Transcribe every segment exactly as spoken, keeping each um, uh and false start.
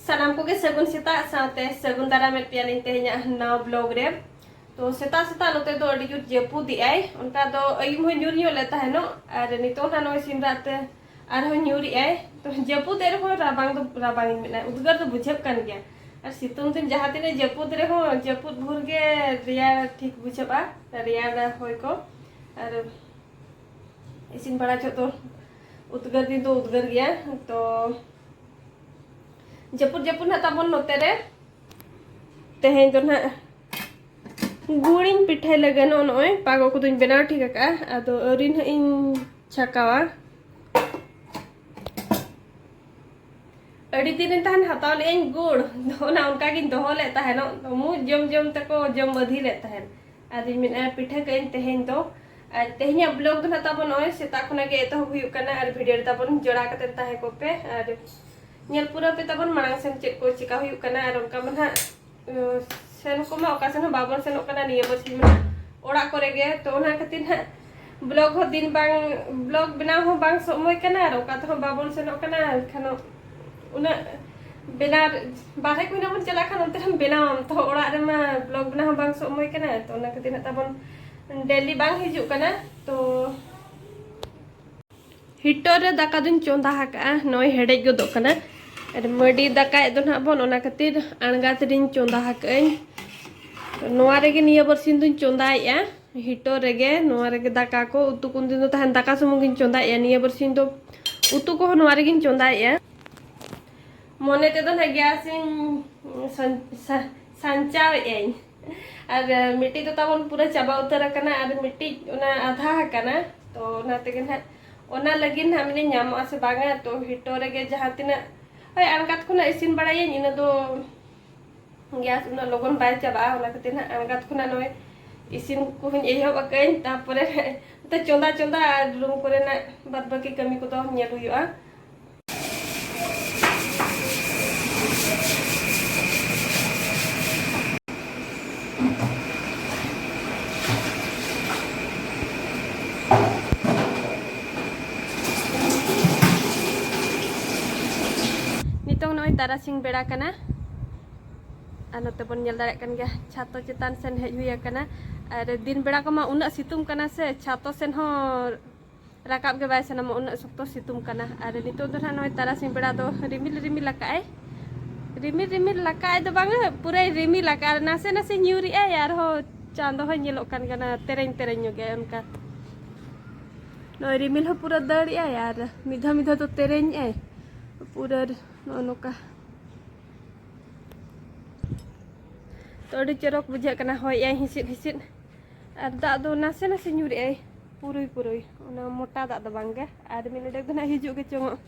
ᱥᱟᱱᱟᱢ ᱠᱚᱜᱮ ᱥᱟᱹᱜᱩᱱ ᱥᱮᱛᱟᱜ ᱥᱟᱶᱛᱮ ᱥᱟᱹᱜᱩᱱ ᱫᱟᱨᱟᱢᱮᱫ ᱯᱮᱭᱟᱞᱤᱧ ᱛᱮᱦᱮᱧᱟᱜ ᱱᱟᱣᱟ ᱵᱞᱚᱜ ᱨᱮ᱾ ᱛᱚ ᱥᱮᱛᱟᱜ ᱥᱮᱛᱟᱜ ᱱᱚᱛᱮ ᱫᱚ ᱟᱹᱰᱤ ᱡᱳᱨ ᱡᱟᱹᱯᱩᱫ ᱮᱜᱼᱟᱭ, ᱚᱱᱠᱟ ᱫᱚ ᱟᱹᱭᱩᱵ ᱦᱚᱸ ᱧᱩᱨ ᱧᱚᱜ ᱞᱮ ᱛᱟᱦᱮᱱᱚᱜ, ᱟᱨ ᱱᱤᱛᱚᱜ ᱱᱟᱜ ᱱᱚᱜᱼᱚᱭ ᱥᱤᱧ ᱨᱟᱜ ᱛᱮ ᱟᱨᱦᱚᱸ ᱧᱩᱨ ᱮᱜᱼᱟᱭ᱾ ᱛᱚ ᱡᱟᱹᱯᱩᱫ ᱮ ᱨᱮᱦᱚᱸ ᱨᱟᱵᱟᱝ ᱫᱚ ᱨᱟᱵᱟᱝ ᱤᱧ ᱢᱮᱱᱟ, ᱩᱫᱽᱜᱟᱹᱨ ᱫᱚ ᱵᱩᱡᱷᱟᱹᱜ ᱠᱟᱱ ᱜᱮᱭᱟ᱾ ᱟᱨ ᱥᱤᱛᱩᱝ ᱫᱤᱱ ᱡᱟᱦᱟᱸ ᱛᱤᱱᱟᱹᱜ ᱡᱟᱹᱯᱩᱫ ᱨᱮᱦᱚᱸ ᱡᱟᱹᱯᱩᱫ ᱵᱷᱳᱨ ᱜᱮ ᱨᱮᱭᱟᱲ ᱴᱷᱤᱠ ᱵᱩᱡᱷᱟᱹᱜᱼᱟ, ᱨᱮᱭᱟᱲ ᱦᱚᱭ ᱠᱚ᱾ ᱟᱨ ᱤᱥᱤᱱ ᱵᱟᱲᱟ ᱡᱚᱦᱚᱜ ᱫᱚ ᱩᱫᱽᱜᱟᱹᱨ ᱫᱤᱱ ᱫᱚ ᱩᱫᱽᱜᱟᱹᱨ ᱜᱮᱭᱟ᱾ ᱛᱚ ᱡᱟᱹᱯᱩᱫ ᱡᱟᱹᱯᱩᱫ ᱱᱟᱜ ᱛᱟᱵᱚᱱ ᱱᱚᱛᱮ ᱨᱮ᱾ ᱛᱮᱦᱮᱧ ᱫᱚ ᱱᱟᱜ ᱜᱩᱲᱤᱧ ᱯᱤᱴᱷᱟᱹᱭ ᱞᱟᱹᱜᱤᱫ ᱱᱚᱜᱼᱚ ᱱᱚᱜᱼᱚᱭ ᱯᱟᱜᱚ ᱠᱚᱫᱚᱧ ᱵᱮᱱᱟᱣ ᱴᱷᱤᱠ ᱟᱠᱟᱫᱼᱟ, ᱟᱫᱚ ᱟᱹᱣᱨᱤ ᱱᱟᱜ ᱤᱧ ᱪᱷᱟᱠᱟᱣᱟ᱾ ᱟᱹᱰᱤ ᱫᱤᱱ ᱨᱮ ᱛᱟᱦᱮᱱ ᱦᱟᱛᱟᱣ ᱞᱮᱫᱟᱹᱧ ᱜᱩᱲ, ᱚᱱᱟ ᱚᱱᱠᱟ ᱜᱤᱧ ᱫᱚᱦᱚ ᱞᱮᱫ ᱛᱟᱦᱮᱱᱚᱜ, ᱢᱩᱸᱡ ᱡᱚᱢ ᱡᱚᱢ ᱛᱮᱠᱚ ᱡᱚᱢ ᱵᱟᱹᱫᱷᱤ ᱞᱮᱫ ᱛᱟᱦᱮᱱ᱾ ᱟᱫᱚᱧ ᱢᱮᱱᱮᱫᱼᱟ ᱯᱤᱴᱷᱟᱹ ᱠᱟᱜ ᱟᱹᱧ ᱛᱮᱦᱮᱧ ᱫᱚ᱾ ᱟᱨ ᱛᱮᱦᱮᱧᱟᱜ ᱵᱞᱚᱜ ᱫᱚ ᱱᱟᱜ ᱛᱟᱵᱚᱱ ᱱᱚᱜᱼᱚᱭ ᱥᱮᱛᱟᱜ ᱠᱷᱚᱱᱟᱜ ᱜᱮ ᱮᱛᱚᱦᱚᱵ ᱦᱩᱭᱩᱜ ᱠᱟᱱᱟ, ᱟᱨ ᱵᱷᱤᱰᱤᱭᱳ ᱨᱮ ᱛᱟᱵᱚᱱ ᱡᱚᱲᱟᱣ ᱠᱟᱛᱮ ᱛᱟᱦᱮᱸ ᱠᱚᱜ ᱯᱮ, ᱟᱨ ᱧᱮᱞ ᱯᱩᱨᱟᱹᱣ ᱯᱮ ᱛᱟᱵᱚᱱ ᱢᱟᱲᱟᱝ ᱥᱮᱱ ᱪᱮᱫ ᱠᱚ ᱪᱮᱠᱟ ᱦᱩᱭᱩᱜ ᱠᱟᱱᱟ᱾ ᱟᱨ ᱚᱱᱠᱟ ᱢᱟ ᱱᱟᱜ ᱥᱮᱱ ᱠᱚᱢᱟ ᱚᱠᱟ ᱥᱮᱱ ᱦᱚᱸ ᱵᱟᱵᱚᱱ ᱥᱮᱱᱚᱜ ᱠᱟᱱᱟ ᱱᱤᱭᱟᱹ ᱵᱚᱪᱷᱚᱨ ᱢᱟ ᱚᱲᱟᱜ ᱠᱚᱨᱮ ᱜᱮ᱾ ᱛᱚ ᱚᱱᱟ ᱠᱷᱟᱹᱛᱤᱨ ᱱᱟᱜ ᱵᱞᱚᱜ ᱦᱚᱸ ᱫᱤᱱ ᱵᱟᱝ, ᱵᱞᱚᱜ ᱵᱮᱱᱟᱣ ᱦᱚᱸ ᱵᱟᱝ ᱥᱚᱢᱚᱭ ᱠᱟᱱᱟ ᱟᱨ ᱚᱠᱟ ᱛᱮᱦᱚᱸ ᱵᱟᱵᱚᱱ ᱥᱮᱱᱚᱜ ᱠᱟᱱᱟ᱾ ᱮᱱᱠᱷᱟᱱ ᱩᱱᱟᱹᱜ ᱵᱮᱱᱟᱣ, ᱵᱟᱨᱦᱮ ᱠᱚ ᱦᱩᱱᱟᱹᱝ ᱵᱚᱱ ᱪᱟᱞᱟᱜ ᱠᱷᱟᱱ ᱚᱱᱛᱮ ᱨᱮᱦᱚᱸ ᱵᱮᱱᱟᱣᱟᱢ, ᱛᱚ ᱚᱲᱟᱜ ᱨᱮᱢᱟ ᱵᱞᱚᱜ ᱵᱮᱱᱟᱣ ᱦᱚᱸ ᱵᱟᱝ ᱥᱚᱢᱚᱭ ᱠᱟᱱᱟ᱾ ᱛᱚ ᱚᱱᱟ ᱠᱷᱟᱹᱛᱤᱨ ᱱᱟᱜ ᱛᱟᱵᱚᱱ ᱰᱮᱞᱤ ᱵᱟᱝ ᱦᱤᱡᱩᱜ ᱠᱟᱱᱟ᱾ ᱛᱚ ᱦᱤᱴᱟᱨ ᱨᱮ ᱫᱟᱠᱟ ᱫᱚᱧ ᱪᱚᱸᱫᱟ ᱟᱠᱟᱫᱼᱟ, ᱱᱚᱜᱼᱚᱭ ᱦᱮᱰᱮᱡ ᱜᱚᱫᱚᱜ ᱠᱟᱱᱟ᱾ ᱟᱨ ᱢᱟᱹᱰᱤ ᱫᱟᱠᱟᱭᱮᱫ ᱫᱚ ᱱᱟᱦᱟᱜ ᱵᱚᱱ, ᱚᱱᱟ ᱠᱷᱟᱹᱛᱤᱨ ᱟᱬᱜᱟᱛ ᱨᱤᱧ ᱪᱚᱸᱫᱟ ᱟᱠᱟᱫᱼᱟᱹᱧ᱾ ᱱᱚᱣᱟ ᱨᱮᱜᱮ ᱱᱤᱭᱟᱹ ᱵᱟᱨᱥᱤᱧ ᱫᱚᱧ ᱪᱚᱸᱫᱟᱭᱮᱫᱼᱟ, ᱦᱤᱴᱟᱨ ᱨᱮᱜᱮ᱾ ᱱᱚᱣᱟ ᱨᱮᱜᱮ ᱫᱟᱠᱟ ᱠᱚ ᱩᱛᱩ ᱠᱚ, ᱩᱱ ᱫᱤᱱ ᱫᱚ ᱛᱟᱦᱮᱱ ᱫᱟᱠᱟ ᱥᱩᱢᱩᱝ ᱜᱤᱧ ᱪᱚᱸᱫᱟᱭᱮᱫᱼᱟ, ᱱᱤᱭᱟᱹ ᱵᱟᱨᱥᱤᱧ ᱫᱚ ᱩᱛᱩ ᱠᱚᱦᱚᱸ ᱱᱚᱣᱟ ᱨᱮᱜᱤᱧ ᱪᱚᱸᱫᱟᱭᱮᱫᱼᱟ᱾ ᱢᱚᱱᱮ ᱛᱮᱫᱚ ᱱᱟᱦᱟᱜ ᱜᱮᱥ ᱤᱧ ᱥᱟᱧ-, ᱥᱟ-, ᱥᱟᱧᱪᱟᱣᱮᱫ ᱟᱹᱧ᱾ ᱟᱨ ᱢᱤᱫᱴᱤᱡ ᱫᱚ ᱛᱟᱵᱚᱱ ᱯᱩᱨᱟᱹ ᱪᱟᱵᱟ ᱩᱛᱟᱹᱨ ᱟᱠᱟᱱᱟ ᱟᱨ ᱢᱤᱫᱴᱤᱡ ᱚᱱᱟ ᱟᱫᱷᱟ ᱟᱠᱟᱱᱟ᱾ ᱛᱚ ᱚᱱᱟ ᱛᱮᱜᱮ ᱱᱟᱦᱟᱜ, ᱚᱱᱟ ᱞᱟᱹᱜᱤᱫ ᱱᱟᱦᱟᱜ ᱢᱮᱱᱮ ᱧᱟᱢᱚᱜᱼᱟ ᱥᱮ ᱵᱟᱝᱟ᱾ ᱛᱚ ᱦᱤᱴᱟᱨ ᱨᱮᱜᱮ ᱡᱟᱦᱟᱸ ᱛᱤᱱᱟᱹᱜ, ᱦᱳᱭ, ᱟᱬᱜᱟᱛ ᱠᱷᱚᱱᱟᱜ ᱤᱥᱤᱱ ᱵᱟᱲᱟᱭᱟᱹᱧ, ᱤᱱᱟᱹ ᱫᱚ ᱜᱮᱥ ᱩᱱᱟᱹᱜ ᱞᱚᱜᱚᱱ ᱵᱟᱭ ᱪᱟᱵᱟᱜᱼᱟ᱾ ᱚᱱᱟ ᱠᱷᱟᱹᱛᱤᱨ ᱱᱟᱦᱟᱜ ᱟᱬᱜᱟᱛ ᱠᱷᱚᱱᱟᱜ ᱱᱚᱜᱼᱚᱭ ᱤᱥᱤᱱ ᱠᱚᱦᱚᱸᱧ ᱮᱦᱚᱵ ᱟᱠᱟᱫᱟᱹᱧ᱾ ᱛᱟᱨᱯᱚᱨᱮ ᱱᱚᱛᱮ ᱪᱚᱸᱫᱟ ᱪᱚᱸᱫᱟ ᱟᱨ ᱨᱩᱢ ᱠᱚᱨᱮᱱᱟᱜ ᱵᱟᱫ ᱵᱟᱹᱠᱤ ᱠᱟᱹᱢᱤ ᱠᱚᱫᱚ ᱧᱮᱞ ᱦᱩᱭᱩᱜᱼᱟ᱾ ᱱᱤᱛᱚᱝ ᱱᱚᱜᱼᱚᱭ ᱛᱟᱨᱟᱥᱤᱧ ᱵᱮᱲᱟ ᱠᱟᱱᱟ᱾ ᱟᱨ ᱱᱚᱛᱮ ᱵᱚᱱ ᱧᱮᱞ ᱫᱟᱲᱮᱭᱟᱜ ᱠᱟᱱ ᱜᱮᱭᱟ, ᱪᱷᱟᱛᱚ ᱪᱮᱛᱟᱱ ᱥᱮᱱ ᱦᱮᱡ ᱦᱩᱭ ᱟᱠᱟᱱᱟ᱾ ᱟᱨ ᱫᱤᱱ ᱵᱮᱲᱟ ᱠᱚᱢᱟ ᱩᱱᱟᱹᱜ ᱥᱤᱛᱩᱝ ᱠᱟᱱᱟ ᱥᱮ, ᱪᱷᱟᱛᱚ ᱥᱮᱱ ᱦᱚᱸ ᱨᱟᱠᱟᱵ ᱜᱮ ᱵᱟᱭ ᱥᱟᱱᱟᱢᱟ, ᱩᱱᱟᱹᱜ ᱥᱚᱠᱛᱚ ᱥᱤᱛᱩᱝ ᱠᱟᱱᱟ᱾ ᱟᱨ ᱱᱤᱛᱚᱜ ᱫᱚ ᱱᱟᱦᱟᱜ ᱱᱚᱜᱼᱚᱭ ᱛᱟᱨᱟᱥᱤᱧ ᱵᱮᱲᱟ ᱫᱚ ᱨᱤᱢᱤᱞ ᱨᱤᱢᱤᱞ ᱟᱠᱟᱫᱼᱟᱭ, ᱨᱤᱢᱤᱞ ᱨᱤᱢᱤᱞ ᱟᱠᱟᱫᱼᱟᱭ ᱫᱚ ᱵᱟᱝᱟ, ᱯᱩᱨᱟᱹᱭ ᱨᱤᱢᱤᱞ ᱟᱠᱟᱫᱼᱟ᱾ ᱟᱨ ᱱᱟᱥᱮ ᱱᱟᱥᱮ ᱧᱩᱨᱮᱜᱼᱟᱭ, ᱟᱨᱦᱚᱸ ᱪᱟᱸᱫᱚ ᱦᱚᱸᱭ ᱧᱮᱞᱚᱜ ᱠᱟᱱ ᱠᱟᱱᱟ, ᱛᱮᱨᱮᱧ ᱛᱮᱨᱮᱧ ᱧᱚᱜ ᱜᱮ ᱚᱱᱠᱟ᱾ ᱱᱚᱜᱼᱚᱭ ᱨᱤᱢᱤᱞ ᱦᱚᱸ ᱯᱩᱨᱟᱹ ᱫᱟᱹᱲᱮᱜᱼᱟᱭ ᱟᱨ ᱢᱤᱫ ᱫᱷᱟᱣ ᱢᱤᱫ ᱫᱷᱟᱣ ᱫᱚ ᱛᱮᱨᱮᱧᱮᱜᱼᱟᱭ ᱯᱩᱨᱟᱹ᱾ ᱱᱚᱜᱼᱚ ᱱᱚᱝᱠᱟ ᱛᱚ ᱟᱹᱰᱤ ᱪᱚᱨᱚᱠ ᱵᱩᱡᱷᱟᱹᱜ ᱠᱟᱱᱟ, ᱦᱚᱭᱮᱜᱼᱟᱭ ᱦᱤᱸᱥᱤᱫ ᱦᱤᱸᱥᱤᱫ᱾ ᱟᱨ ᱫᱟᱜ ᱫᱚ ᱱᱟᱥᱮ ᱱᱟᱥᱮ ᱧᱩᱨᱮᱜᱼᱟᱭ, ᱯᱩᱨᱩᱭ ᱯᱩᱨᱩᱭ, ᱚᱱᱟ ᱢᱚᱴᱟ ᱫᱟᱜ ᱫᱚ ᱵᱟᱝ ᱜᱮ᱾ ᱟᱨ ᱢᱤᱫ ᱰᱚᱸᱰᱮᱠ ᱫᱚ ᱱᱟᱦᱟᱜ ᱦᱤᱡᱩᱜ ᱜᱮ ᱪᱚᱝᱚᱜ᱾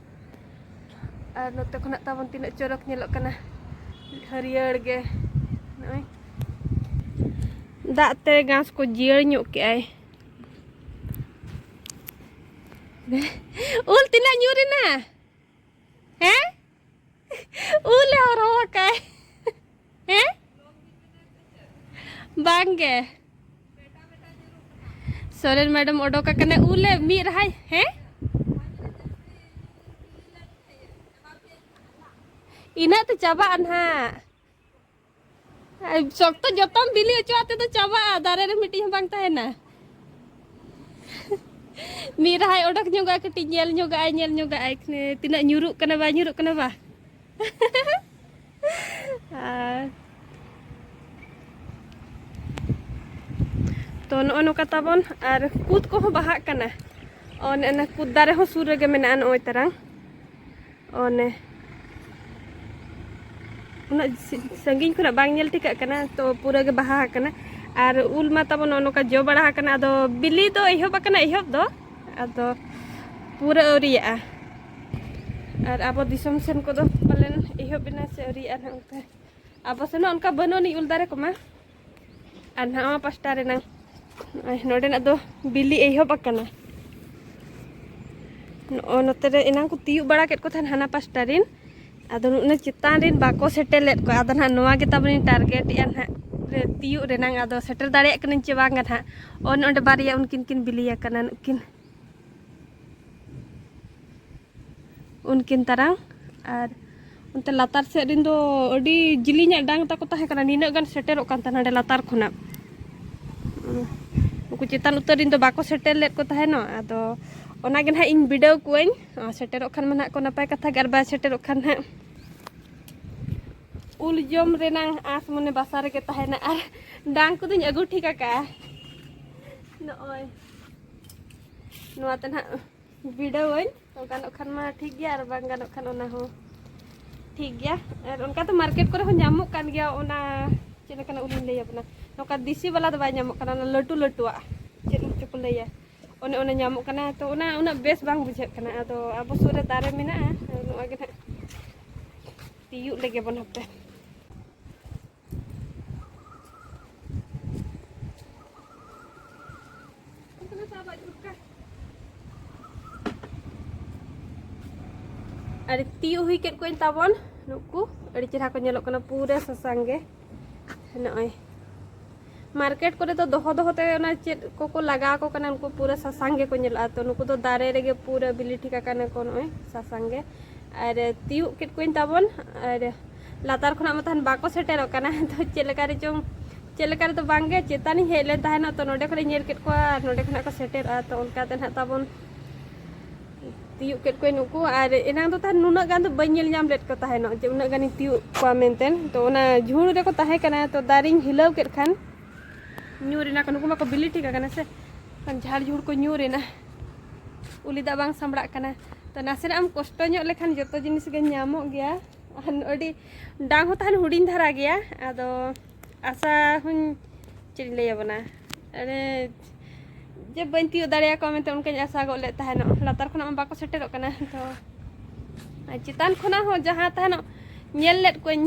ᱟᱨ ᱱᱚᱛᱮ ᱠᱷᱚᱱᱟᱜ ᱛᱟᱵᱚᱱ ᱛᱤᱱᱟᱹᱜ ᱪᱚᱨᱚᱠ ᱧᱮᱞᱚᱜ ᱠᱟᱱᱟ, ᱦᱟᱹᱨᱭᱟᱹᱲ ᱜᱮ᱾ ᱱᱚᱜᱼᱚᱭ ᱫᱟᱜ ᱛᱮ ᱜᱷᱟᱥ ᱠᱚ ᱡᱤᱭᱟᱹᱲ ᱧᱚᱜ ᱠᱮᱜᱼᱟᱭ᱾ ᱩᱞ ᱛᱤᱱᱟᱹᱜ ᱧᱩᱨ ᱮᱱᱟ? ᱦᱮᱸ? ᱩᱞᱮ ᱦᱚᱨᱦᱚ ᱟᱠᱟᱭ᱾ ᱦᱮᱸ? ᱵᱟᱝ ᱜᱮ᱾ ᱥᱚᱨᱮᱱ ᱢᱮᱰᱟᱢ ᱚᱰᱚᱠ ᱟᱠᱟᱱᱟ, ᱩᱞᱮ ᱢᱤᱫ ᱨᱟᱦᱟᱭ᱾ ᱦᱮᱸ? ᱤᱱᱟᱹᱜ ᱛᱮ ᱪᱟᱵᱟᱜᱼᱟ ᱱᱟᱦᱟᱜ᱾ ᱟᱭ, ᱥᱚᱠᱛᱚ ᱡᱚᱛᱚᱢ ᱵᱤᱞᱤ ᱦᱚᱪᱚᱣᱟᱜ ᱛᱮᱫᱚ ᱪᱟᱵᱟᱜᱼᱟ, ᱫᱟᱨᱮ ᱨᱮ ᱢᱤᱫᱴᱤᱡ ᱦᱚᱸ ᱵᱟᱝ ᱛᱟᱦᱮᱱᱟ᱾ ᱢᱤᱫ ᱨᱟᱦᱟᱭ ᱚᱰᱚᱠ ᱧᱚᱜᱚᱜᱼᱟ, ᱠᱟᱹᱴᱤᱡ ᱧᱮᱞ ᱧᱚᱜᱟᱜᱼᱟᱭ, ᱧᱮᱞ ᱧᱚᱜᱟᱜᱼᱟᱭ, ᱛᱤᱱᱟᱹᱜ ᱧᱩᱨᱩᱜ ᱠᱟᱱᱟ, ᱵᱟᱭ ᱧᱩᱨᱩᱜ ᱠᱟᱱᱟ, ᱵᱟ᱾ ᱟᱨ ᱛᱚ ᱱᱚᱜᱼᱚ ᱱᱚᱝᱠᱟ ᱛᱟᱵᱚᱱ, ᱟᱨ ᱠᱩᱫ ᱠᱚᱦᱚᱸ ᱵᱟᱦᱟᱜ ᱠᱟᱱᱟ᱾ ᱚᱱᱮ ᱚᱱᱟ ᱠᱩᱫ ᱫᱟᱨᱮ ᱦᱚᱸ ᱥᱩᱨ ᱨᱮᱜᱮ ᱢᱮᱱᱟᱜᱼᱟ, ᱱᱚᱜᱼᱚᱭ ᱛᱟᱨᱟᱝ᱾ ᱚᱱᱮ ᱩᱱᱟᱹᱜ ᱥᱤ-, ᱥᱟᱺᱜᱤᱧ ᱠᱷᱚᱱᱟᱜ ᱵᱟᱝ ᱧᱮᱞ ᱴᱷᱤᱠᱟᱹᱜ ᱠᱟᱱᱟ, ᱛᱚ ᱯᱩᱨᱟᱹ ᱜᱮ ᱵᱟᱦᱟ ᱟᱠᱟᱱᱟ᱾ ᱟᱨ ᱩᱞ ᱢᱟ ᱛᱟᱵᱚᱱ ᱱᱚᱜᱼᱚ ᱱᱚᱝᱠᱟ ᱡᱚ ᱵᱟᱲᱟ ᱟᱠᱟᱱᱟ, ᱟᱫᱚ ᱵᱤᱞᱤ ᱫᱚ ᱮᱦᱚᱵ ᱟᱠᱟᱱᱟ, ᱮᱦᱚᱵ ᱫᱚ, ᱟᱫᱚ ᱯᱩᱨᱟᱹ ᱟᱹᱣᱨᱤᱭᱟᱜᱼᱟ᱾ ᱟᱨ ᱟᱵᱚ ᱫᱤᱥᱚᱢ ᱥᱮᱱ ᱠᱚᱫᱚ ᱯᱟᱞᱮᱱ ᱮᱦᱚᱵ ᱮᱱᱟ ᱥᱮ ᱟᱹᱣᱨᱤᱭᱟᱜᱼᱟ ᱱᱟᱦᱟᱜ ᱚᱱᱠᱟ᱾ ᱟᱵᱚ ᱥᱮᱱ ᱦᱚᱸ ᱚᱱᱠᱟ ᱵᱟᱹᱱᱩᱜ ᱟᱹᱱᱤᱡ ᱩᱞ ᱫᱟᱨᱮ ᱠᱚᱢᱟ᱾ ᱟᱨ ᱱᱟᱣᱟ ᱯᱟᱥᱴᱟ ᱨᱮᱱᱟᱝ ᱱᱚᱜᱼᱚᱭ ᱱᱚᱰᱮᱱᱟᱜ ᱫᱚ ᱵᱤᱞᱤ ᱮᱦᱚᱵ ᱟᱠᱟᱱᱟ᱾ ᱱᱚᱜᱼᱚ ᱱᱚᱛᱮ ᱨᱮ ᱮᱱᱟᱝ ᱠᱚ ᱛᱤᱭᱩᱜ ᱵᱟᱲᱟ ᱠᱮᱫ ᱠᱚ ᱛᱟᱦᱮᱱ ᱦᱟᱱᱟ ᱯᱟᱥᱴᱟ ᱨᱮᱱ, ᱟᱫᱚ ᱱᱚᱜᱼᱚ ᱪᱮᱛᱟᱱ ᱨᱮᱱ ᱵᱟᱠᱚ ᱥᱮᱴᱮᱨ ᱞᱮᱫ ᱠᱚᱣᱟ᱾ ᱟᱫᱚ ᱱᱟᱦᱟᱜ ᱱᱚᱣᱟ ᱜᱮ ᱛᱟᱵᱚᱱᱤᱧ ᱴᱟᱨᱜᱮᱴ ᱮᱜᱼᱟ ᱱᱟᱦᱟᱜ, ᱨᱮ ᱛᱤᱭᱩᱜ ᱨᱮᱱᱟᱝ᱾ ᱟᱫᱚ ᱥᱮᱴᱮᱨ ᱫᱟᱲᱮᱭᱟᱜ ᱠᱟᱹᱱᱟᱹᱧ ᱪᱮ ᱵᱟᱝᱟ ᱱᱟᱦᱟᱜ᱾ ᱚᱱᱮ ᱚᱸᱰᱮ ᱵᱟᱨᱭᱟ ᱩᱱᱠᱤᱱ ᱠᱤᱱ ᱵᱤᱞᱤ ᱟᱠᱟᱱᱟ ᱱᱩᱠᱤᱱ᱾ ᱩᱱᱠᱤᱱ ᱛᱟᱨᱟᱝ᱾ ᱟᱨ ᱚᱱᱛᱮ ᱞᱟᱛᱟᱨ ᱥᱮᱫ ᱨᱮᱱ ᱫᱚ ᱟᱹᱰᱤ ᱡᱤᱞᱤᱧᱟᱜ ᱰᱟᱝ ᱛᱟᱠᱚ ᱛᱟᱦᱮᱸ ᱠᱟᱱᱟ, ᱱᱤᱱᱟᱹᱜ ᱜᱟᱱ ᱥᱮᱴᱮᱨᱚᱜ ᱠᱟᱱ ᱛᱟᱦᱮᱱᱟ ᱱᱚᱸᱰᱮ ᱞᱟᱛᱟᱨ ᱠᱷᱚᱱᱟᱜ᱾ ᱩᱱᱠᱩ ᱪᱮᱛᱟᱱ ᱩᱛᱟᱹᱨ ᱨᱮᱱ ᱫᱚ ᱵᱟᱠᱚ ᱥᱮᱴᱮᱨ ᱞᱮᱫ ᱠᱚ ᱛᱟᱦᱮᱱᱚᱜ᱾ ᱟᱫᱚ ᱚᱱᱟᱜᱮ ᱱᱟᱦᱟᱜ ᱤᱧ ᱵᱤᱰᱟᱹᱣ ᱠᱚᱣᱟᱹᱧ᱾ ᱟᱨ ᱥᱮᱴᱮᱨᱚᱜ ᱠᱷᱟᱱ ᱢᱟ ᱱᱟᱦᱟᱜ ᱠᱚ ᱱᱟᱯᱟᱭ ᱠᱟᱛᱷᱟ ᱜᱮ, ᱟᱨ ᱵᱟᱭ ᱥᱮᱴᱮᱨᱚᱜ ᱠᱷᱟᱱ ᱱᱟᱦᱟᱜ ᱩᱞ ᱡᱚᱢ ᱨᱮᱱᱟᱝ ᱟᱸᱥ ᱢᱚᱱᱮ ᱵᱟᱥᱟ ᱨᱮᱜᱮ ᱛᱟᱦᱮᱱᱟ᱾ ᱟᱨ ᱰᱟᱝ ᱠᱚᱫᱚᱧ ᱟᱹᱜᱩ ᱴᱷᱤᱠ ᱟᱠᱟᱜᱼᱟ᱾ ᱱᱚᱜᱼᱚᱭ ᱱᱚᱣᱟ ᱛᱮ ᱱᱟᱦᱟᱜ ᱵᱤᱰᱟᱹᱣᱟᱹᱧ, ᱛᱚ ᱜᱟᱱᱚᱜ ᱠᱷᱟᱱ ᱢᱟ ᱴᱷᱤᱠ ᱜᱮᱭᱟ, ᱟᱨ ᱵᱟᱝ ᱜᱟᱱᱚᱜ ᱠᱷᱟᱱ ᱚᱱᱟ ᱦᱚᱸ ᱴᱷᱤᱠ ᱜᱮᱭᱟ᱾ ᱟᱨ ᱚᱱᱠᱟ ᱫᱚ ᱢᱟᱨᱠᱮᱴ ᱠᱚᱨᱮ ᱦᱚᱸ ᱧᱟᱢᱚᱜ ᱠᱟᱱ ᱜᱮᱭᱟ᱾ ᱚᱱᱟ ᱪᱮᱫ ᱞᱮᱠᱟᱱᱟᱜ ᱩᱞᱤᱧ ᱞᱟᱹᱭ ᱟᱵᱚᱱᱟ, ᱱᱚᱝᱠᱟ ᱫᱮᱥᱤ ᱵᱟᱞᱟ ᱫᱚ ᱵᱟᱭ ᱧᱟᱢᱚᱜ ᱠᱟᱱᱟ, ᱚᱱᱟ ᱞᱟᱹᱴᱩ ᱞᱟᱹᱴᱩᱣᱟᱜ ᱪᱮᱫ ᱩᱞ ᱪᱚᱠᱚ ᱞᱟᱹᱭᱟ, ᱚᱱᱮ ᱚᱱᱟ ᱧᱟᱢᱚᱜ ᱠᱟᱱᱟ᱾ ᱛᱚ ᱚᱱᱟ ᱩᱱᱟᱹᱜ ᱵᱮᱥ ᱵᱟᱝ ᱵᱩᱡᱷᱟᱹᱜ ᱠᱟᱱᱟ᱾ ᱟᱫᱚ ᱟᱵᱚ ᱥᱩᱨ ᱨᱮ ᱫᱟᱨᱮ ᱢᱮᱱᱟᱜᱼᱟ, ᱱᱚᱣᱟ ᱜᱮ ᱱᱟᱦᱟᱜ ᱛᱤᱭᱳᱜ ᱞᱮᱜᱮ ᱵᱚᱱ ᱦᱟᱯᱮ᱾ ᱟᱨ ᱛᱤᱭᱳᱜ ᱦᱩᱭ ᱠᱮᱫ ᱠᱚᱣᱟᱧ ᱛᱟᱵᱚᱱ᱾ ᱱᱩᱠᱩ ᱟᱹᱰᱤ ᱪᱮᱦᱨᱟ ᱠᱚ ᱧᱮᱞᱚᱜ ᱠᱟᱱᱟ, ᱯᱩᱨᱟᱹ ᱥᱟᱥᱟᱝ ᱜᱮ᱾ ᱱᱚᱜᱼᱚᱭ ᱢᱟᱨᱠᱮᱴ ᱠᱚᱨᱮ ᱫᱚ ᱫᱚᱦᱚ ᱫᱚᱦᱚ ᱛᱮ ᱚᱱᱟ ᱪᱮᱫ ᱠᱚᱠᱚ ᱞᱟᱜᱟᱣ ᱟᱠᱚ ᱠᱟᱱᱟ, ᱩᱱᱠᱩ ᱯᱩᱨᱟᱹ ᱥᱟᱥᱟᱝ ᱜᱮᱠᱚ ᱧᱮᱞᱚᱜᱼᱟ᱾ ᱛᱚ ᱱᱩᱠᱩ ᱫᱚ ᱫᱟᱨᱮ ᱨᱮᱜᱮ ᱯᱩᱨᱟᱹ ᱵᱤᱞᱤ ᱴᱷᱤᱠ ᱟᱠᱟᱱᱟ ᱠᱚ, ᱱᱚᱜᱼᱚᱭ ᱥᱟᱥᱟᱝ ᱜᱮ᱾ ᱟᱨ ᱛᱤᱭᱳᱜ ᱠᱮᱫ ᱠᱚᱣᱟᱧ ᱛᱟᱵᱚᱱ, ᱟᱨ ᱞᱟᱛᱟᱨ ᱠᱷᱚᱱᱟᱜ ᱢᱟ ᱛᱟᱦᱮᱱ ᱵᱟᱠᱚ ᱥᱮᱴᱮᱨᱚᱜ ᱠᱟᱱᱟ᱾ ᱛᱚ ᱪᱮᱫ ᱞᱮᱠᱟ ᱨᱮᱪᱚᱝ, ᱪᱮᱫ ᱞᱮᱠᱟ ᱨᱮᱫᱚ ᱵᱟᱝᱜᱮ, ᱪᱮᱛᱟᱱᱤᱧ ᱦᱮᱡ ᱞᱮᱱ ᱛᱟᱦᱮᱱᱚᱜ, ᱛᱚ ᱱᱚᱸᱰᱮ ᱠᱷᱚᱱᱤᱧ ᱧᱮᱞ ᱠᱮᱫ ᱠᱚᱣᱟ ᱟᱨ ᱱᱚᱸᱰᱮ ᱠᱷᱚᱱᱟᱜ ᱠᱚ ᱥᱮᱴᱮᱨᱚᱜᱼᱟ᱾ ᱛᱚ ᱚᱱᱠᱟᱛᱮ ᱱᱟᱦᱟᱜ ᱛᱟᱵᱚᱱ ᱛᱤᱭᱳᱜ ᱠᱮᱫ ᱠᱚᱣᱟᱧ ᱱᱩᱠᱩ᱾ ᱟᱨ ᱮᱱᱟᱝ ᱫᱚ ᱛᱟᱦᱮᱱ ᱱᱩᱱᱟᱹᱜ ᱜᱟᱱ ᱫᱚ ᱵᱟᱹᱧ ᱧᱮᱞ ᱧᱟᱢ ᱞᱮᱫ ᱠᱚ ᱛᱟᱦᱮᱱᱚᱜ ᱡᱮ ᱩᱱᱟᱹᱜ ᱜᱟᱱᱤᱧ ᱛᱤᱭᱳᱜ ᱠᱚᱣᱟ ᱢᱮᱱᱛᱮ᱾ ᱛᱚ ᱚᱱᱟ ᱡᱷᱩᱲ ᱨᱮᱠᱚ ᱛᱟᱦᱮᱸ ᱠᱟᱱᱟ, ᱛᱚ ᱫᱟᱨᱮᱧ ᱦᱤᱞᱟᱹᱣ ᱠᱮᱫ ᱠᱷᱟᱱ ᱧᱩᱨ ᱮᱱᱟ ᱠᱚ᱾ ᱱᱩᱠᱩ ᱢᱟᱠᱚ ᱵᱤᱞᱤ ᱴᱷᱤᱠ ᱟᱠᱟᱱᱟ ᱥᱮ, ᱠᱷᱟᱱ ᱡᱷᱟᱲ ᱡᱷᱩᱲ ᱠᱚ ᱧᱩᱨ ᱮᱱᱟ᱾ ᱩᱞᱤ ᱫᱟᱜ ᱵᱟᱝ ᱥᱟᱢᱵᱲᱟᱜ ᱠᱟᱱᱟ᱾ ᱛᱚ ᱱᱟᱥᱮᱱᱟᱜ ᱮᱢ ᱠᱚᱥᱴᱚ ᱧᱚᱜ ᱞᱮᱠᱷᱟᱱ ᱡᱚᱛᱚ ᱡᱤᱱᱤᱥ ᱜᱮ ᱧᱟᱢᱚᱜ ᱜᱮᱭᱟ᱾ ᱟᱨ ᱟᱹᱰᱤ ᱰᱟᱝ ᱦᱚᱸ ᱛᱟᱦᱮᱱ ᱦᱩᱰᱤᱧ ᱫᱷᱟᱨᱟ ᱜᱮᱭᱟ᱾ ᱟᱫᱚ ᱟᱥᱟ ᱦᱚᱸᱧ, ᱪᱮᱫ ᱤᱧ ᱞᱟᱹᱭ ᱟᱵᱚᱱᱟ, ᱟᱨᱮ, ᱡᱮ ᱵᱟᱹᱧ ᱛᱤᱭᱳᱜ ᱫᱟᱲᱮᱭᱟᱠᱚᱣᱟ ᱢᱮᱱᱛᱮ ᱚᱱᱠᱟᱧ ᱟᱥᱟ ᱜᱚᱫ ᱞᱮᱫ ᱛᱟᱦᱮᱱᱚᱜ᱾ ᱞᱟᱛᱟᱨ ᱠᱷᱚᱱᱟᱜ ᱢᱟ ᱵᱟᱠᱚ ᱥᱮᱴᱮᱨᱚᱜ ᱠᱟᱱᱟ᱾ ᱛᱚ ᱟᱨ ᱪᱮᱛᱟᱱ ᱠᱷᱚᱱᱟᱜ ᱦᱚᱸ ᱡᱟᱦᱟᱸ ᱛᱟᱦᱮᱱᱚᱜ ᱧᱮᱞ ᱞᱮᱫ ᱠᱚᱣᱟᱧ,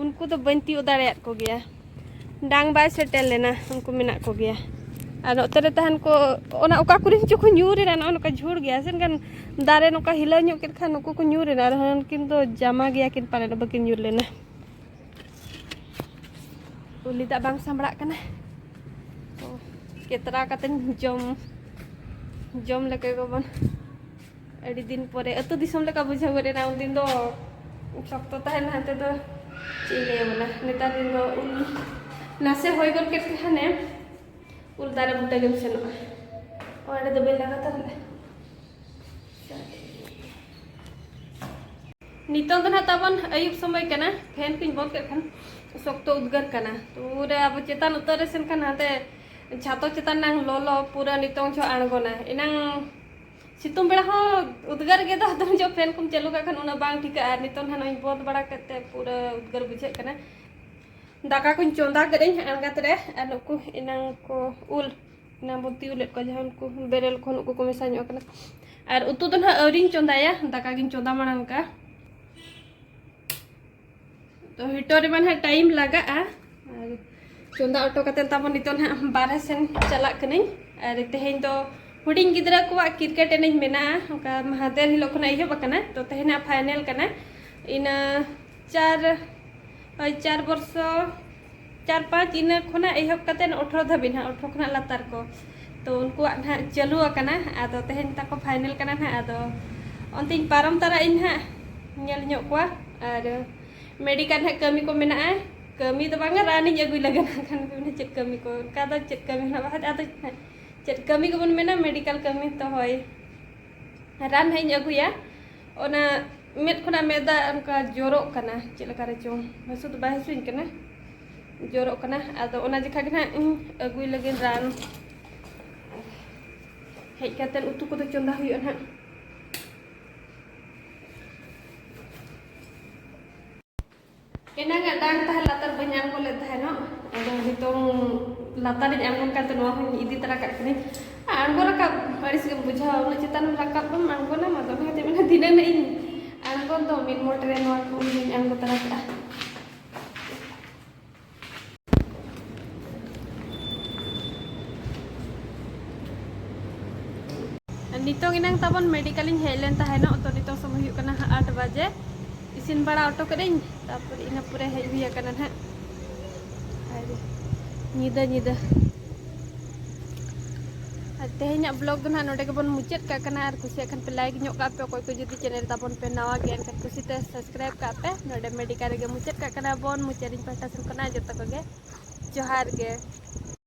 ᱩᱱᱠᱩ ᱫᱚ ᱵᱟᱹᱧ ᱛᱤᱭᱳᱜ ᱫᱟᱲᱮᱭᱟᱫ ᱠᱚᱜᱮᱭᱟ᱾ ᱰᱟᱝ ᱵᱟᱭ ᱥᱮᱴᱮᱨ ᱞᱮᱱᱟ, ᱩᱱᱠᱩ ᱢᱮᱱᱟᱜ ᱠᱚᱜᱮᱭᱟ᱾ ᱟᱨ ᱱᱚᱛᱮ ᱨᱮ ᱛᱟᱦᱮᱱ ᱠᱚ, ᱚᱱᱟ ᱚᱠᱟ ᱠᱚᱨᱮ ᱪᱚ ᱠᱚ ᱧᱩᱨ ᱮᱱᱟ, ᱱᱚᱜᱼᱚ ᱱᱚᱝᱠᱟ ᱡᱷᱩᱲ ᱜᱮᱭᱟ ᱥᱮ, ᱮᱱᱠᱷᱟᱱ ᱫᱟᱨᱮ ᱱᱚᱝᱠᱟ ᱦᱤᱞᱟᱹᱣ ᱧᱚᱜ ᱠᱮᱫ ᱠᱷᱟᱱ ᱱᱩᱠᱩ ᱠᱚ ᱧᱩᱨ ᱮᱱᱟ᱾ ᱟᱨᱦᱚᱸ ᱩᱱᱠᱤᱱ ᱫᱚ ᱡᱟᱢᱟ ᱜᱮᱭᱟ ᱠᱤᱱ ᱯᱟᱞᱮᱫ, ᱵᱟᱹᱠᱤᱱ ᱧᱩᱨ ᱞᱮᱱᱟ᱾ ᱩᱞᱤ ᱫᱟᱜ ᱵᱟᱝ ᱥᱟᱢᱵᱲᱟᱜ ᱠᱟᱱᱟ᱾ ᱛᱚ ᱠᱮᱛᱨᱟ ᱠᱟᱛᱮᱧ ᱡᱚᱢ, ᱡᱚᱢ ᱞᱮᱠᱟ ᱜᱮᱵᱚᱱ᱾ ᱟᱹᱰᱤ ᱫᱤᱱ ᱯᱚᱨᱮ ᱟᱹᱛᱩ ᱫᱤᱥᱚᱢ ᱞᱮᱠᱟ ᱵᱩᱡᱷᱟᱹᱣ ᱜᱚᱫ ᱮᱱᱟ᱾ ᱩᱱᱫᱤᱱ ᱫᱚ ᱥᱚᱠᱛᱚ ᱛᱟᱦᱮᱱᱟ, ᱦᱟᱱᱛᱮ ᱫᱚ ᱪᱮᱫ ᱤᱧ ᱞᱟᱹᱭ ᱟᱵᱚᱱᱟ, ᱱᱮᱛᱟᱨ ᱫᱤᱱ ᱫᱚ ᱩᱞ ᱱᱟᱥᱮ ᱦᱚᱭ ᱜᱚᱫ ᱠᱮᱫ ᱠᱷᱟᱱᱮ ᱩᱞ ᱫᱟᱨᱮ ᱵᱩᱴᱟᱹ ᱜᱮᱢ ᱥᱮᱱᱚᱜᱼᱟ᱾ ᱚᱸᱰᱮ ᱫᱚ ᱵᱟᱹᱧ ᱞᱟᱜᱟ ᱛᱟᱨᱟ ᱞᱮᱫᱟ᱾ ᱱᱤᱛᱚᱝ ᱫᱚ ᱱᱟᱦᱟᱜ ᱛᱟᱵᱚᱱ ᱟᱹᱭᱩᱵ ᱥᱚᱢᱚᱭ ᱠᱟᱱᱟ, ᱯᱷᱮᱱ ᱠᱚᱧ ᱵᱚᱱᱫ ᱠᱮᱫ ᱠᱷᱟᱱ ᱥᱚᱠᱛᱚ ᱩᱫᱽᱜᱟᱹᱨ ᱠᱟᱱᱟ᱾ ᱯᱩᱨᱟᱹ ᱟᱵᱚ ᱪᱮᱛᱟᱱ ᱩᱛᱟᱹᱨ ᱨᱮ ᱥᱮᱱ ᱠᱷᱟᱱ ᱦᱟᱱᱛᱮ ᱪᱷᱟᱛᱚ ᱪᱮᱛᱟᱱ ᱱᱟᱝ ᱞᱚᱞᱚ ᱯᱩᱨᱟᱹ ᱱᱤᱛᱚᱝ ᱡᱷᱚᱜ ᱟᱬᱜᱚᱱᱟ᱾ ᱮᱱᱟᱝ ᱥᱤᱛᱩᱝ ᱵᱮᱲᱟ ᱦᱚᱸ ᱩᱫᱽᱜᱟᱹᱨ ᱜᱮ ᱫᱚ, ᱟᱫᱚᱢ ᱡᱚᱦᱚᱜ ᱯᱷᱮᱱ ᱠᱚᱢ ᱪᱟᱹᱞᱩ ᱠᱟᱜ ᱠᱷᱟᱱ ᱩᱱᱟᱹᱜ ᱵᱟᱝ ᱴᱷᱤᱠᱟᱹᱜᱼᱟ᱾ ᱟᱨ ᱱᱤᱛᱚᱝ ᱱᱟᱦᱟᱜ ᱱᱚᱜᱼᱚᱭ ᱵᱚᱱᱫ ᱵᱟᱲᱟ ᱠᱟᱛᱮ ᱯᱩᱨᱟᱹ ᱩᱫᱽᱜᱟᱹᱨ ᱵᱩᱡᱷᱟᱹᱜ ᱠᱟᱱᱟ᱾ ᱫᱟᱠᱟ ᱠᱚᱧ ᱪᱚᱸᱫᱟ ᱠᱟᱹᱫᱟᱹᱧ ᱟᱬᱜᱟᱛ ᱨᱮ, ᱟᱨ ᱱᱩᱠᱩ ᱮᱱᱟᱝ ᱠᱚ ᱩᱞ, ᱮᱱᱟᱝ ᱵᱚᱱ ᱛᱤᱭᱳᱜ ᱞᱮᱫ ᱠᱚᱣᱟ, ᱡᱟᱦᱟᱸ ᱩᱱᱠᱩ ᱵᱮᱨᱮᱞ ᱠᱚ, ᱱᱩᱠᱩ ᱠᱚ ᱢᱮᱥᱟ ᱧᱚᱜ ᱠᱟᱱᱟ᱾ ᱟᱨ ᱩᱛᱩ ᱫᱚ ᱱᱟᱦᱟᱜ ᱟᱹᱣᱨᱤᱧ ᱪᱚᱸᱫᱟᱭᱟ, ᱫᱟᱠᱟ ᱜᱤᱧ ᱪᱚᱸᱫᱟ ᱢᱟᱲᱟᱝ ᱠᱟᱜᱼᱟ᱾ ᱛᱚ ᱦᱤᱴᱚᱨ ᱨᱮᱢᱟ ᱱᱟᱦᱟᱜ ᱴᱟᱭᱤᱢ ᱞᱟᱜᱟᱜᱼᱟ᱾ ᱟᱨ ᱪᱚᱸᱫᱟ ᱚᱴᱚ ᱠᱟᱛᱮ ᱛᱟᱵᱚᱱ ᱱᱤᱛᱚᱜ ᱱᱟᱦᱟᱜ ᱵᱟᱨᱦᱮ ᱥᱮᱱ ᱪᱟᱞᱟᱜ ᱠᱟᱹᱱᱟᱹᱧ᱾ ᱟᱨ ᱛᱮᱦᱮᱧ ᱫᱚ ᱦᱩᱰᱤᱧ ᱜᱤᱫᱽᱨᱟᱹ ᱠᱚᱣᱟᱜ ᱠᱨᱤᱠᱮᱴ ᱮᱱᱮᱡ ᱢᱮᱱᱟᱜᱼᱟ, ᱚᱱᱠᱟ ᱢᱟᱦᱟᱫᱮᱨ ᱦᱤᱞᱳᱜ ᱠᱷᱚᱱᱟᱜ ᱮᱦᱚᱵ ᱟᱠᱟᱱᱟ᱾ ᱛᱚ ᱛᱮᱦᱮᱧᱟᱜ ᱯᱷᱟᱭᱱᱮᱞ ᱠᱟᱱᱟ᱾ ᱤᱱᱟᱹ ᱪᱟᱨ, ᱦᱳᱭ, ᱪᱟᱨ ᱵᱚᱨᱥᱚ, ᱪᱟᱨ ᱯᱟᱸᱪ, ᱤᱱᱟᱹ ᱠᱷᱚᱱᱟᱜ ᱮᱦᱚᱵ ᱠᱟᱛᱮ ᱟᱴᱷᱨᱚ ᱫᱷᱟᱹᱵᱤᱡ ᱱᱟᱦᱟᱜ, ᱟᱴᱷᱨᱚ ᱠᱷᱚᱱᱟᱜ ᱞᱟᱛᱟᱨ ᱠᱚ᱾ ᱛᱚ ᱩᱱᱠᱩᱣᱟᱜ ᱱᱟᱦᱟᱜ ᱪᱟᱹᱞᱩ ᱟᱠᱟᱱᱟ᱾ ᱟᱫᱚ ᱛᱮᱦᱮᱧ ᱛᱟᱠᱚ ᱯᱷᱟᱭᱱᱮᱞ ᱠᱟᱱᱟ ᱱᱟᱦᱟᱜ, ᱟᱫᱚ ᱚᱱᱛᱮᱧ ᱯᱟᱨᱚᱢ ᱛᱟᱨᱟᱜ ᱤᱧ ᱱᱟᱦᱟᱜ, ᱧᱮᱞ ᱧᱚᱜ ᱠᱚᱣᱟ᱾ ᱟᱨ ᱢᱮᱰᱤᱠᱟᱞ ᱱᱟᱦᱟᱜ ᱠᱟᱹᱢᱤ ᱠᱚ ᱢᱮᱱᱟᱜᱼᱟ, ᱠᱟᱹᱢᱤ ᱫᱚ ᱵᱟᱝᱟ, ᱨᱟᱱᱤᱧ ᱟᱹᱜᱩᱭ ᱞᱟᱹᱜᱤᱫ᱾ ᱠᱷᱟᱱ ᱪᱮᱫ ᱠᱟᱹᱢᱤ ᱠᱚ, ᱚᱱᱠᱟ ᱫᱚ ᱪᱮᱫ ᱠᱟᱹᱢᱤ ᱦᱚᱸ ᱵᱟᱝ, ᱟᱫᱚ ᱪᱮᱫ ᱠᱟᱹᱢᱤ ᱠᱚᱵᱚᱱ ᱢᱮᱱᱟ, ᱢᱮᱰᱤᱠᱟᱞ ᱠᱟᱹᱢᱤ ᱛᱚ᱾ ᱦᱳᱭ, ᱨᱟᱱ ᱦᱟᱸᱜ ᱤᱧ ᱟᱹᱜᱩᱭᱟ᱾ ᱚᱱᱟ ᱢᱮᱫ ᱠᱷᱚᱱᱟᱜ ᱢᱮᱫ ᱫᱟᱜ ᱚᱱᱠᱟ ᱡᱚᱨᱚᱜ ᱠᱟᱱᱟ, ᱪᱮᱫ ᱞᱮᱠᱟ ᱨᱮᱪᱚᱝ, ᱦᱟᱹᱥᱩ ᱫᱚ ᱵᱟᱭ ᱦᱟᱹᱥᱩᱧ ᱠᱟᱱᱟ, ᱡᱚᱨᱚᱜ ᱠᱟᱱᱟ᱾ ᱟᱫᱚ ᱚᱱᱟ ᱡᱚᱠᱷᱟ ᱜᱮ ᱱᱟᱦᱟᱜ ᱤᱧ ᱟᱹᱜᱩᱭ ᱞᱟᱹᱜᱤᱫ ᱨᱟᱱ᱾ ᱦᱮᱡ ᱠᱟᱛᱮᱫ ᱩᱛᱩ ᱠᱚᱫᱚ ᱪᱚᱸᱫᱟ ᱦᱩᱭᱩᱜᱼᱟ ᱱᱟᱦᱟᱜ᱾ ᱮᱱᱟᱝᱟᱜ ᱰᱟᱝ ᱛᱟᱦᱮᱸ ᱞᱟᱛᱟᱨ ᱵᱟᱹᱧ ᱟᱬᱜᱚ ᱞᱮᱫ ᱛᱟᱦᱮᱱᱚᱜ, ᱟᱫᱚ ᱱᱤᱛᱚᱝ ᱞᱟᱛᱟᱨᱤᱧ ᱟᱬᱜᱚᱱ ᱠᱟᱱᱛᱮ ᱱᱚᱣᱟ ᱦᱚᱸᱧ ᱤᱫᱤ ᱛᱟᱨᱟ ᱠᱟᱜ ᱠᱟᱹᱱᱟᱹᱧ᱾ ᱟᱬᱜᱚ ᱨᱟᱠᱟᱵ ᱟᱹᱲᱤᱥ ᱜᱮᱢ ᱵᱩᱡᱷᱟᱹᱣᱟ, ᱩᱱᱟᱹᱜ ᱪᱮᱛᱟᱱ ᱨᱟᱠᱟᱵ ᱵᱟᱢ ᱟᱬᱜᱚᱱᱟ, ᱟᱫᱚ ᱚᱱᱟ ᱠᱷᱟᱹᱛᱤᱨ ᱢᱮᱱᱟ ᱫᱷᱤᱱᱟᱹᱝ ᱱᱟᱜ ᱤᱧ ᱟᱬᱜᱚᱱ ᱫᱚ, ᱢᱤᱫ ᱢᱚᱴ ᱨᱮ ᱱᱚᱣᱟ ᱠᱚᱧ ᱟᱬᱜᱚ ᱛᱟᱨᱟ ᱠᱟᱜᱼᱟ᱾ ᱱᱤᱛᱚᱝ ᱮᱱᱟᱝ ᱛᱟᱵᱚᱱ ᱢᱮᱰᱤᱠᱟᱞ ᱤᱧ ᱦᱮᱡ ᱞᱮᱱ ᱛᱟᱦᱮᱱᱚᱜ, ᱛᱚ ᱱᱤᱛᱚᱝ ᱥᱚᱢᱚᱭ ᱦᱩᱭᱩᱜ ᱠᱟᱱᱟ ᱟᱴ ᱵᱟᱡᱮ᱾ ᱤᱥᱤᱱ ᱵᱟᱲᱟ ᱚᱴᱚ ᱠᱟᱹᱫᱟᱹᱧ, ᱛᱟᱨᱯᱚᱨᱮ ᱤᱱᱟᱹ ᱯᱚᱨᱮ ᱦᱮᱡ ᱦᱩᱭ ᱟᱠᱟᱱᱟ ᱱᱟᱦᱟᱜ᱾ ᱟᱨ ᱧᱤᱫᱟᱹ, ᱧᱤᱫᱟᱹ᱾ ᱟᱨ ᱛᱮᱦᱮᱧᱟᱜ vlog ᱫᱚ ᱱᱟᱦᱟᱜ ᱱᱚᱰᱮ ᱜᱮᱵᱚᱱ ᱢᱩᱪᱟᱹᱫ ᱠᱟᱜ ᱠᱟᱱᱟ᱾ ᱟᱨ ᱠᱩᱥᱤᱭᱟᱜ ᱠᱷᱟᱱ ᱯᱮ like ᱧᱚᱜ ᱠᱟᱜ ᱯᱮ, ᱚᱠᱚᱭ ᱠᱚ ᱡᱩᱫᱤ channel ᱛᱟᱵᱚᱱ ᱯᱮ ᱱᱟᱣᱟ ᱜᱮᱭᱟ, ᱮᱱᱠᱷᱟᱱ ᱠᱩᱥᱤᱛᱮ subscribe ᱠᱟᱜ ᱯᱮ᱾ ᱱᱚᱰᱮ ᱢᱮᱰᱤᱠᱟ ᱨᱮᱜᱮ ᱢᱩᱪᱟᱹᱫ ᱠᱟᱜ ᱠᱟᱱᱟ ᱵᱚᱱ᱾ ᱢᱩᱪᱟᱹᱫ ᱤᱧ ᱯᱟᱦᱴᱟ ᱥᱮᱱ ᱠᱷᱚᱱᱟᱜ ᱡᱚᱛᱚ ᱠᱚᱜᱮ ᱡᱚᱦᱟᱨ ᱜᱮ᱾